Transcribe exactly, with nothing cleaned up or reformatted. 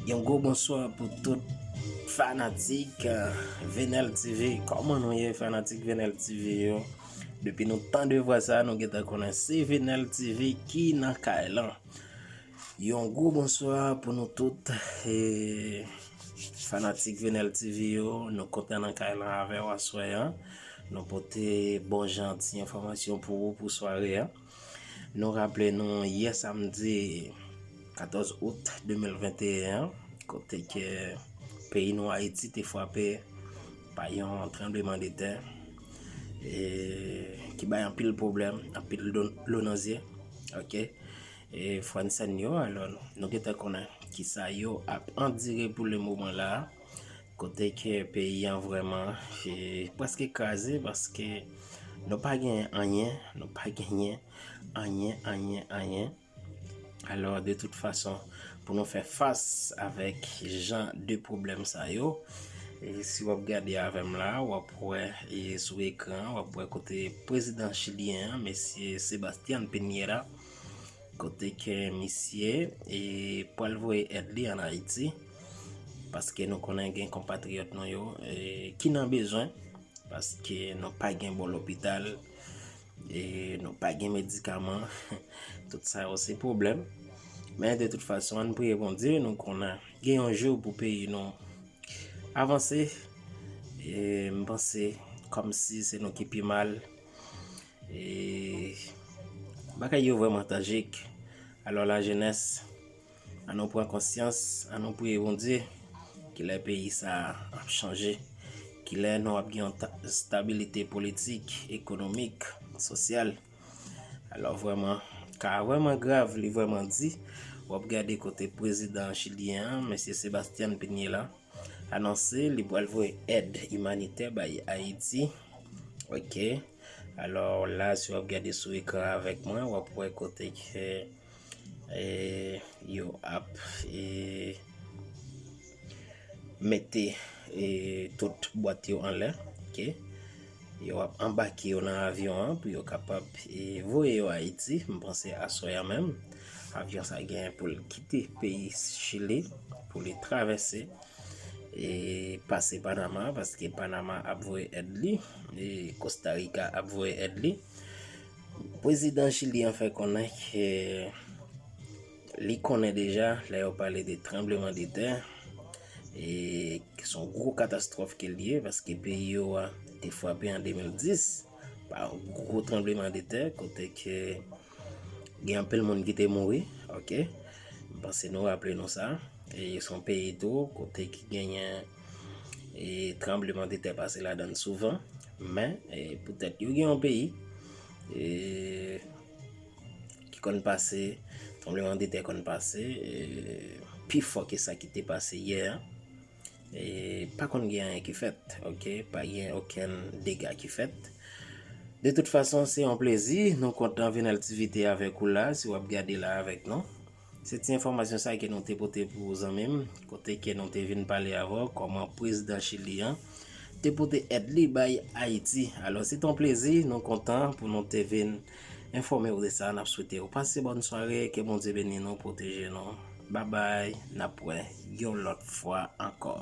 Yon gwo bonswa pou tout fanatik eh, Venel T V. Kòman nou ye, fanatik Venel T V yo? Depi nou tande vwa sa, nou gentan konnen se Venel T V ki nan kay lan. Yon gwo bonswa pou nou tout eh, fanatik Venel T V yo. Nou kontan nan kay lan avè w aswè an. Nou pote bon jan ti enfòmasyon pou ou pou sware an. Nou raple nou yè samdi katòz out de mil venteyen an, kote ke peyi nou Ayiti te frape pa yon tranbleman de tè eh, ki bay anpil pwoblèm, anpil dlo dlo nan zye. Ok. E fwa n sèn yo, alò nou gentan konnen kisa yo ap andire pou le moman la. Kote ke peyi an vrèman eh, prèske kraze paske nou pa gen anyen, nou pa genyen anyen, anyen, anyen. Alò, de tout fason, pou nou fè fas avèk jan de pwoblèm sa yo, e si w ap gade avè m la, w ap wè e sou ekran, w ap wè kote prezidan chilyen an, mesye Sebastian Piñera, kote ke misye e pral voye èd li ann Ayiti, paske nou konnen gen konpatriyòt nou yo e ki nan bezwen, paske nou pa gen bon lopital, e nou pa gen medikaman. Tout sa yo se pwoblèm. Men de tout fason, ann priye Bondye, nou konnen gen yon jou pou peyi nou avanse. E m panse kòmsi se nou ki pi mal. E bagay yo vrèman tajik. Alò, lajenès, ann nou pran konsyans, ann nou priye Bondye, kilè peyi sa a ap chanje, kilè nou ap gen yon ta- stabilite politik, ekonomik, sosyal. Alò, vrèman, ka a vrèman grav, li vrèman di. W ap gade kote prezidan chilyen an, mesye Sebastian Piñera, anonse li pral voye èd imanitè bay Ayiti. Ok. Alò, la, si w ap gade sou ekran avèk mwen, w ap wè kote ke eh, yo ap eh, mete eh, tout bwat yo anlè. Ok. Yo ap anbake yo nan avyon an pou yo kapab eh, voye yo Ayiti. M panse aswè a menm, avyon sa gen pou l kite peyi Chili, pou li travèse e pase Panama, paske Panama ap voye èd li, e Costa Rica ap voye èd li. Prezidan Chili an fè konnen ke li konnen deja, lè yo pale de tranbleman de tè, e se yon gwo katastwòf ke l ye, paske peyi yo a te frape an de mil dis pa yon gwo tranbleman de tè, kote ke gen anpil moun ki te mouri. Ok. M panse nou raple nou sa. E se yon peyi tou kote ki genyen e tranbleman de tè pase ladan l souvan. Men e poutèt yo gen yon peyi e ki konn pase, tranbleman de tè konn pase e pi fò ke sa ki te pase yè a. E pa konn gen anyen ki fèt. Ok. Pa gen okenn dega ki fèt. De tout fason, se yon plezi. Nou kontan Venel T V te avèk ou la, si w ap gade la avèk nou. Se ti enfòmasyon sa ke nou te pote pou ou, zanmi m, kote ke nou te vin pale avè w kòman prezidan Chili an te pote èd li bay Ayiti. Alò, se te yon plezi, nou kontan pou nou te vin enfòme w de sa. N ap swete w pase bòn sware, ke Bondye beni nou, pwoteje nou. Babay, n ap wè yon lòt fwa ankò.